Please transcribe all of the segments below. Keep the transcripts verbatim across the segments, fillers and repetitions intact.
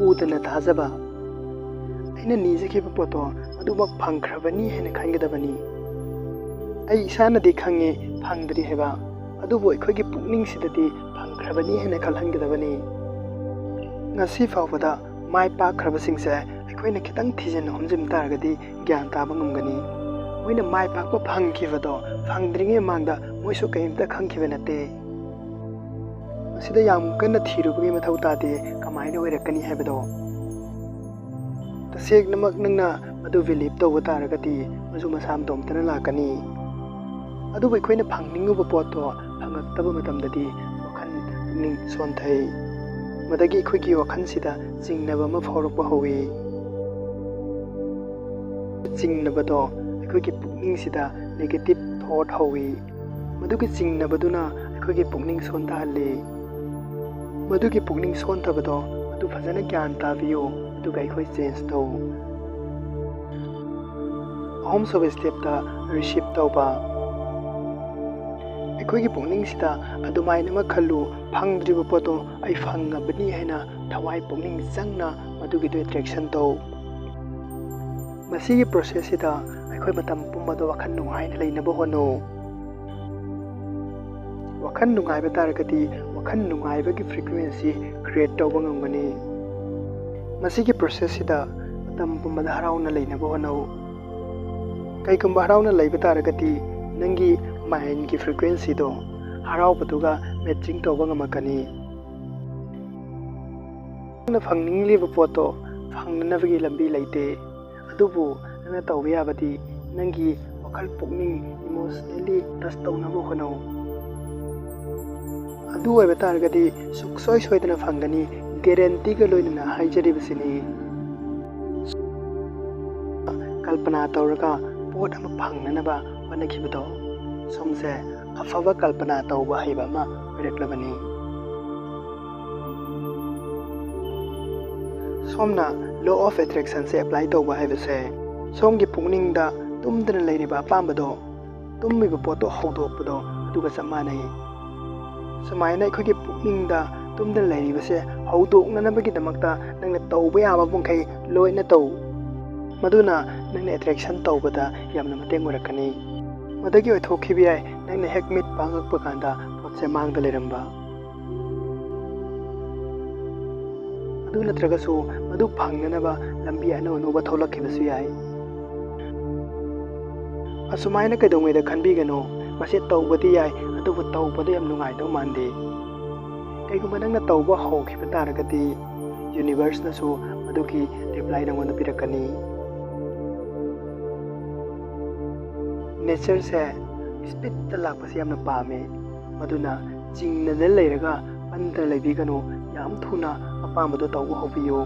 ꯎꯗꯅ ꯊꯥꯖꯕ꯫ ꯑꯩꯅ ꯅꯤꯖꯈꯤꯕ ꯄꯣꯠꯇꯣ ꯑꯗꯨꯃꯛ ꯐꯪꯈ꯭ꯔꯕꯅꯤ ꯍꯥꯏꯅ ꯈꯟꯒꯗꯕꯅꯤ꯫ ꯑꯩ ꯏꯁꯥꯅꯗꯤ ꯈꯪꯉꯤ ꯐꯪꯗ꯭ꯔꯤ ꯍꯥꯏꯕ, ꯑꯗꯨꯕꯨ ꯑꯩꯈꯣꯏꯒꯤ ꯄꯨꯛꯅꯤꯡꯁꯤꯗꯗꯤ ꯐꯪꯈ꯭ꯔꯕꯅꯤ ꯍꯥꯏꯅ ꯈꯜꯍꯟꯒꯗꯕꯅꯤ꯫ ꯉꯁꯤ ꯐꯥꯎꯕꯗ ꯃꯥꯏ ꯄꯥꯛꯈ꯭ꯔꯕꯁꯤꯡꯁꯦ ꯑꯩꯈꯣꯏꯅ ꯈꯤꯇꯪ ꯊꯤꯖꯤꯟ ꯍꯨꯝꯖꯤꯟ ꯇꯥꯔꯒꯗꯤ ꯒ꯭ꯌꯥꯟ ꯇꯥꯕ ꯉꯝꯒꯅꯤ꯫ ꯃꯣꯏꯅ ꯃꯥꯏ ꯄꯥꯛꯄ ꯐꯪꯈꯤꯕꯗꯣ ꯐꯪꯗ꯭ꯔꯤꯉꯩ ꯃꯃꯥꯡꯗ ꯃꯣꯏꯁꯨ ꯀꯔꯤꯝꯇ ꯈꯪꯈꯤꯕ ꯅꯠꯇꯦ꯫ ꯃꯁꯤꯗ ꯌꯥꯝ ꯀꯟꯅ ꯊꯤꯔꯨꯕꯒꯤ ꯃꯊꯧ ꯇꯥꯗꯦ꯫ ꯀꯃꯥꯏꯅ ꯑꯣꯏꯔꯛꯀꯅꯤ ꯍꯥꯏꯕꯗꯣ꯫ ꯇꯁꯦꯡꯅꯃꯛ ꯅꯪꯅ ꯃꯗꯨ ꯕꯤꯂꯤꯞ ꯇꯧꯕ ꯇꯥꯔꯒꯗꯤ ꯃꯗꯨ ꯃꯁꯥ ꯃꯇꯣꯝꯇꯅ ꯂꯥꯛꯀꯅꯤ꯫ ꯑꯗꯨꯕꯨ ꯑꯩꯈꯣꯏꯅ ꯐꯪꯅꯤꯡꯉꯨꯕ ꯄꯣꯠꯇꯣ ꯐꯪꯉꯛꯇꯕ ꯃꯇꯝꯗꯗꯤ ꯋꯥꯈꯜ ꯄꯨꯛꯅꯤꯡ ꯁꯣꯟꯊꯩ꯫ ꯃꯗꯒꯤ ꯑꯩꯈꯣꯏꯒꯤ ꯋꯥꯈꯜꯁꯤꯗ ꯆꯤꯡꯅꯕ ꯑꯃ ꯐꯥꯎꯔꯛꯄ ꯍꯧꯏ꯫ ꯆꯤꯡꯅꯕꯗꯣ ꯑꯩꯈꯣꯏꯒꯤ ꯄꯨꯛꯅꯤꯡꯁꯤꯗ negative thought ꯍꯧꯏ꯫ ꯃꯗꯨꯒꯤ ꯆꯤꯡꯅꯕꯗꯨꯅ ꯑꯩꯈꯣꯏꯒꯤ ꯄꯨꯛꯅꯤꯡ ꯁꯣꯟꯊꯍꯜꯂꯤ꯫ ꯃꯗꯨꯒꯤ ꯄꯨꯛꯅꯤꯡ ꯁꯣꯟꯊꯕꯗꯣ ꯑꯗꯨ ꯐꯖꯅ ꯒ꯭ꯌꯥꯟ ꯇꯥꯕꯤꯌꯨ, ꯑꯗꯨꯒ ꯑꯩꯈꯣꯏ change ꯇꯧ꯫ ꯑꯍꯨꯝꯁꯨꯕ step ꯇ receive ꯇꯧꯕ꯫ ꯑꯩꯈꯣꯏꯒꯤ ꯄꯨꯛꯅꯤꯡꯁꯤꯗ ꯑꯗꯨꯃꯥꯏꯅ ꯑꯃ ꯈꯜꯂꯨ, ꯐꯪꯗ꯭ꯔꯤꯕ ꯄꯣꯠꯇꯣ ꯑꯩ ꯐꯪꯉꯕꯅꯤ ꯍꯥꯏꯅ ꯊꯋꯥꯏ ꯄꯨꯛꯅꯤꯡ ꯆꯪꯅ ꯃꯗꯨꯒꯤꯗꯨ attraction ꯇꯧ꯫ ꯃꯁꯤꯒꯤ process ꯁꯤꯗ ꯑꯩꯈꯣꯏ ꯃꯇꯝ ꯄꯨꯝꯕꯗ ꯋꯥꯈꯜ ꯅꯨꯡꯉꯥꯏꯅ ꯂꯩꯅꯕ ꯍꯣꯠꯅꯧ꯫ ꯋꯥꯈꯜ ꯅꯨꯡꯉꯥꯏꯕ ꯇꯥꯔꯒꯗꯤ ꯋꯥꯈꯜ ꯅꯨꯡꯉꯥꯏꯕꯒꯤ frequency create ꯇꯧꯕ ꯉꯝꯒꯅꯤ꯫ ꯃꯁꯤꯒꯤ process ꯁꯤꯗ ꯃꯇꯝ ꯄꯨꯝꯕꯗ ꯍꯔꯥꯎꯅ ꯂꯩꯅꯕ ꯍꯣꯠꯅꯧ꯫ ꯀꯩꯒꯨꯝꯕ ꯍꯔꯥꯎꯅ ꯂꯩꯕ ꯇꯥꯔꯒꯗꯤ ꯅꯪꯒꯤ mind ꯒꯤ frequency ꯗꯣ ꯍꯔꯥꯎꯕꯗꯨꯒ matching ꯇꯧꯕ ꯉꯝꯃꯛꯀꯅꯤ꯫ ꯅꯪꯅ ꯐꯪꯅꯤꯡꯂꯤꯕ ꯄꯣꯠꯇꯣ ꯐꯪꯅꯅꯕꯒꯤ ꯂꯝꯕꯤ ꯂꯩꯇꯦ꯫ ꯑꯗꯨꯕꯨ ꯅꯪꯅ ꯇꯧꯕ ꯌꯥꯕꯗꯤ ꯅꯪꯒꯤ ꯋꯥꯈꯜ ꯄꯨꯛꯅꯤꯡ emotionally touch ꯇꯧꯅꯕ ꯍꯣꯠꯅꯧ꯫ ꯑꯗꯨ ꯑꯣꯏꯕ ꯇꯥꯔꯒꯗꯤ ꯁꯨꯡꯁꯣꯏ ꯁꯣꯏꯗꯅ ꯐꯪꯒꯅꯤ, guarantee ꯒ ꯂꯣꯏꯅꯅ ꯍꯥꯏꯖꯔꯤꯕꯁꯤꯅꯤ꯫ ꯀꯜꯄꯅꯥ ꯇꯧꯔꯒ ꯄꯣꯠ ꯑꯃ ꯐꯪꯅꯅꯕ ꯍꯣꯠꯅꯈꯤꯕꯗꯣ, ꯁꯣꯝꯁꯦ ꯑꯐꯕ ꯀꯜꯄꯅꯥ ꯇꯧꯕ ꯍꯩꯕ ꯑꯃ ꯑꯣꯏꯔꯛꯂꯕꯅꯤ꯫ ꯁꯣꯝꯅ law of attraction say apply ꯇꯧꯕ ꯍꯥꯏꯕꯁꯦ ꯁꯣꯝꯒꯤ ꯄꯨꯛꯅꯤꯡꯗ ꯇꯨꯝꯗꯅ ꯂꯩꯔꯤꯕ ꯑꯄꯥꯝꯕꯗꯣ, ꯇꯨꯝꯃꯤꯕ ꯄꯣꯠꯇꯣ ꯍꯧꯗꯣꯛꯄꯗꯣ ꯑꯗꯨꯒ ꯆꯞ ꯃꯥꯟꯅꯩ꯫ ꯁꯨꯃꯥꯏꯅ ꯑꯩꯈꯣꯏꯒꯤ ꯄꯨꯛꯅꯤꯡꯗ ꯇꯨꯝꯗꯅ ꯂꯩꯔꯤꯕꯁꯦ ꯍꯧꯗꯣꯛꯅꯅꯕꯒꯤꯗꯃꯛꯇ ꯅꯪꯅ ꯇꯧꯕ ꯌꯥꯕ ꯃꯈꯩ ꯂꯣꯏꯅ ꯇꯧ꯫ ꯃꯗꯨꯅ ꯅꯪꯅ ꯑꯦꯇ꯭ꯔꯦꯛꯁꯟ ꯇꯧꯕꯗ ꯌꯥꯝꯅ ꯃꯇꯦꯡ ꯑꯣꯏꯔꯛꯀꯅꯤ꯫ ꯃꯗꯨꯗꯒꯤ ꯑꯣꯏꯊꯣꯛꯈꯤꯕ ꯌꯥꯏ ꯅꯪꯅ ꯍꯦꯛ ꯃꯤꯠ ꯄꯥꯡꯉꯛꯄ ꯀꯥꯟꯗ ꯄꯣꯠꯁꯦ ꯃꯥꯡꯗ ꯂꯩꯔꯝꯕ꯫ ꯑꯗꯨ ꯅꯠꯇ꯭ꯔꯒꯁꯨ ꯃꯗꯨ ꯐꯪꯅꯅꯕ ꯂꯝꯕꯤ ꯑꯅꯧ ꯑꯅꯧꯕ ꯊꯣꯛꯂꯛꯈꯤꯕꯁꯨ ꯌꯥꯏ꯫ ꯑꯁꯨꯃꯥꯏꯅ ꯀꯩꯗꯧꯉꯩꯗ ꯈꯟꯕꯤꯒꯅꯨ꯫ ꯃꯁꯤ ꯇꯧꯕꯗꯤ ꯌꯥꯏ, ꯑꯗꯨꯕꯨ ꯇꯧꯕꯗ ꯌꯥꯝ ꯅꯨꯡꯉꯥꯏꯗꯧ ꯃꯥꯟꯗꯦ꯫ ꯀꯩꯒꯨꯝꯕ ꯅꯪꯅ ꯇꯧꯕ ꯍꯧꯈꯤꯕ ꯇꯥꯔꯒꯗꯤ, ꯌꯨꯅꯤꯚꯔꯁꯅꯁꯨ ꯃꯗꯨꯒꯤ ꯔꯤꯄ꯭ꯂꯥꯏ ꯅꯪꯉꯣꯟꯗ ꯄꯤꯔꯛꯀꯅꯤ꯫ ꯅꯦꯆꯔꯁꯦ ꯁ꯭ꯄꯤꯠꯇ ꯂꯥꯛꯄꯁꯦ ꯌꯥꯝꯅ ꯄꯥꯝꯃꯦ꯫ ꯃꯗꯨꯅ ꯆꯤꯡꯅꯗ ꯂꯩꯔꯒ ꯄꯟꯗꯅ ꯂꯩꯕꯤꯒꯅꯨ, ꯌꯥꯝ ꯊꯨꯅ ꯑꯄꯥꯝꯕꯗꯣ ꯇꯧꯕ ꯍꯧꯕꯤꯌꯨ꯫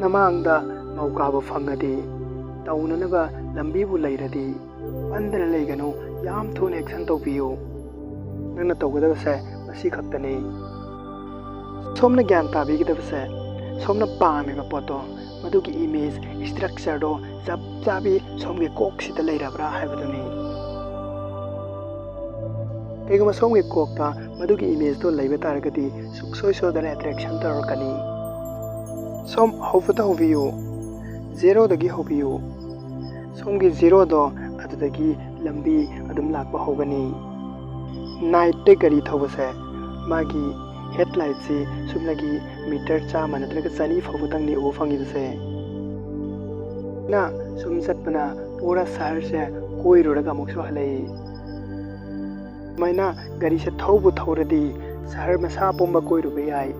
ꯅꯃꯥꯡꯗ ꯃꯧꯀꯥꯕ ꯐꯪꯉꯗꯤ, ꯇꯧꯅꯅꯕ ꯂꯝꯕꯤꯕꯨ ꯂꯩꯔꯗꯤ, ꯄꯟꯗꯅ ꯂꯩꯒꯅꯨ, ꯌꯥꯝ ꯊꯨꯅ ꯑꯦꯛꯁꯟ ꯇꯧꯕꯤꯌꯨ꯫ ꯅꯪꯅ ꯇꯧꯒꯗꯕꯁꯦ ꯃꯁꯤ ꯈꯛꯇꯅꯤ꯫ ꯁꯣꯝꯅ ꯒ꯭ꯌꯥꯟ ꯇꯥꯕꯤꯒꯗꯕꯁꯦ, ꯁꯣꯝꯅ ꯄꯥꯝꯃꯤꯕ ꯄꯣꯠꯇꯣ, ꯃꯗꯨꯒꯤ ꯏꯃꯦꯖ ꯁ꯭ꯇ꯭ꯔꯛꯆꯔꯗꯣ ꯆꯞ ꯆꯥꯕꯤ ꯁꯣꯝꯒꯤ ꯀꯣꯛꯁꯤꯗ ꯂꯩꯔꯕ꯭ꯔꯥ ꯍꯥꯏꯕꯗꯨꯅꯤ꯫ ꯀꯩꯒꯨꯝꯕ ꯁꯣꯝꯒꯤ ꯀꯣꯛꯇ ꯃꯗꯨꯒꯤ ꯏꯃꯦꯖꯇꯣ ꯂꯩꯕ ꯇꯥꯔꯒꯗꯤ, ꯁꯨꯡꯁꯣꯏ ꯁꯣꯏꯗꯅ ꯑꯦꯇ꯭ꯔꯦꯛꯁꯟ ꯇꯧꯔꯛꯀꯅꯤ꯫ ꯁꯣꯝ ꯍꯧꯕꯗ ꯍꯧꯕꯤꯌꯨ, ꯖꯦꯔꯣꯗꯒꯤ ꯍꯧꯕꯤꯌꯨ꯫ ꯁꯣꯝꯒꯤ ꯖꯦꯔꯣꯗꯣ, ꯑꯗꯨꯗꯒꯤ ꯂꯝꯕꯤ ꯑꯗꯨꯝ ꯂꯥꯛꯄ ꯍꯧꯒꯅꯤ꯫ ꯅꯥꯏꯠꯇ ꯒꯥꯔꯤ ꯊꯧꯕꯁꯦ, ꯃꯥꯒꯤ ꯍꯦꯗꯂꯥꯏꯠꯁꯤ ꯁꯨꯞꯅꯒꯤ ꯃꯤꯇꯔ ꯆꯥꯝꯃ ꯅꯠꯇ꯭ꯔꯒ ꯆꯅꯤ ꯐꯥꯎꯕꯇꯪꯅꯤ ꯎꯕ ꯐꯪꯉꯤꯕꯁꯦ꯫ ꯅ ꯁꯨꯝ ꯆꯠꯄꯅ ꯄꯨꯔꯥ ꯁꯍꯔꯁꯦ ꯀꯣꯏꯔꯨꯔꯒ ꯑꯃꯨꯛꯁꯨ ꯍꯜꯂꯛꯏ꯫ ꯁꯨꯃꯥꯏꯅ ꯒꯥꯔꯤꯁꯦ ꯊꯧꯕꯨ ꯊꯧꯔꯗꯤ ꯁꯍꯔ ꯃꯁꯥ ꯄꯨꯝꯕ ꯀꯣꯏꯔꯨꯕ ꯌꯥꯏ꯫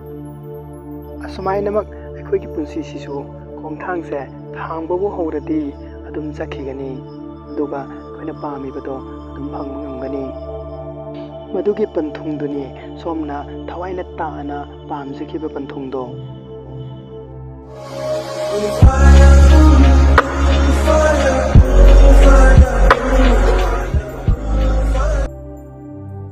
ꯑꯁꯨꯃꯥꯏꯅꯃꯛ ꯑꯩꯈꯣꯏꯒꯤ ꯄꯨꯟꯁꯤꯁꯤꯁꯨ ꯈꯣꯡꯊꯥꯡꯁꯦ ꯊꯥꯡꯕꯕꯨ ꯍꯧꯔꯗꯤ ꯑꯗꯨꯝ ꯆꯠꯈꯤꯒꯅꯤ, ꯑꯗꯨꯒ ꯑꯩꯈꯣꯏꯅ ꯄꯥꯝꯃꯤꯕꯗꯣ ꯑꯗꯨꯝ ꯐꯪꯕ ꯉꯝꯒꯅꯤ꯫ ꯃꯗꯨꯒꯤ ꯄꯟꯊꯨꯡꯗꯨꯅꯤ ꯁꯣꯝꯅ ꯊꯋꯥꯏꯅ ꯇꯥꯅ ꯄꯥꯝꯖꯈꯤꯕ ꯄꯟꯊꯨꯡꯗꯣ꯫